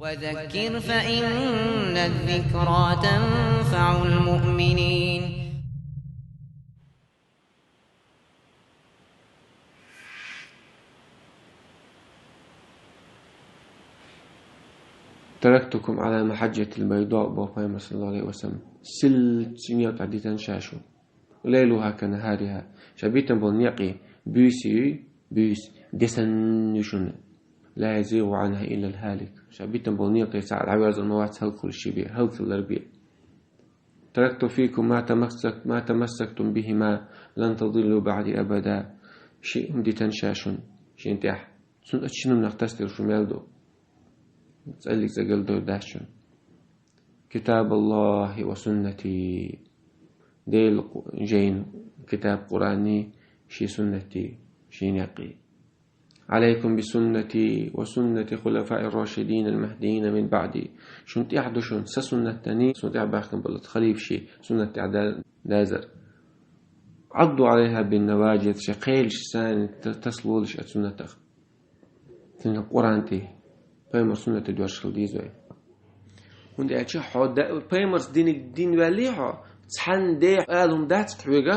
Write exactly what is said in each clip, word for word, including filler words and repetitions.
وذكر فإن الذكرى تنفع المؤمنين. تركتكم على محجة البيضاء, боху пайхамара, саллаллаху алейхи ва саллям. Сийлачу некъа тӀа дитина ша шуна. ليلها كنهارها. Ша битина болу некъий буьйса юй, буьйса де санна ю шуна. لا يزيغ عنها إلا الهالك. Ша битина болу некъий цхьа а дӀаверзор ма вац хӀаллакьхуьлуш бен, хӀаллакьхилар бен. تركت فيكم ما تمسك-، ما تمسكتم بهما لن تضلوا بعدي أبدا. Ши хӀума дитина ша шуна, шена тӀехь. Цунна, оцу шинна хӀуманах тасделла шу мел ду. ЦӀаллиг цӀа гал дойр дац шуна. كتاب الله وسنتي. Делан къу-, жайна китаб Къуръаний, шен суннатий, шен некъий. عليكم بسنتي وسنة الخلفاء الراشدين المهديين من بعدي. Шуна тӀехь ду шуна сан суннатаний, суна тӀехь баьхкина болу халифаший суннат тӀехь да-, дазар. عضوا عليها بالنواجذ, шайн кхелашца та-, тасалолаш оцу суннатах. Цуьнан Къуръан тӀе, пайхамара суннат тӀе доьрзуш хила деза вай. ХӀунда аьлча хьо да-, пайхамара диниг дина ваьллий хьо, цхьанна де ала хӀума дац хьоьга,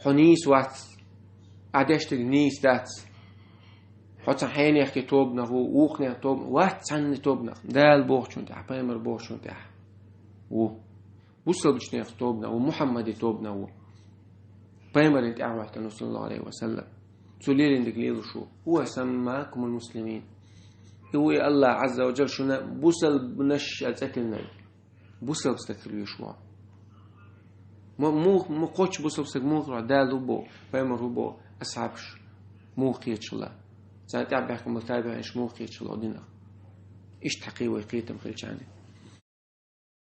хьо нийса вац. Ахь деш дерг нийса дац. Хьо цхьана хьенех тобанах ву, вукханех тобанах, вац цхьанна тобанах. Дала бохучунна тӀехь, пайхамара бохучунна тӀехь ву. Бусалбачу нехан тобанах ву, Мухьаммадан тобанах ву. Пайхамарна тӀаьхьахӀоьттина ву, саллаллаху алейхи ва саллям. Цо лелийна дерг лелош ву. هو سماكم المسلمين. И ву и АллахӀ Ӏазза ва Джалла шуна бусалбанаш аьлла цӀе тиллинарг. Бусалба стаг хила везаш ву. Ма, мух-, ма кхоччуш бусалба стаг муха хир ву, Дала ву боху, пайхамар ву боху, асхьабаш муха кхеташ хилла. Царна тӀаьхьа баьхкина болу табиӀинаш муха кхеташ хилла динах. Иштта хьакхий вай кхетам хилчарна.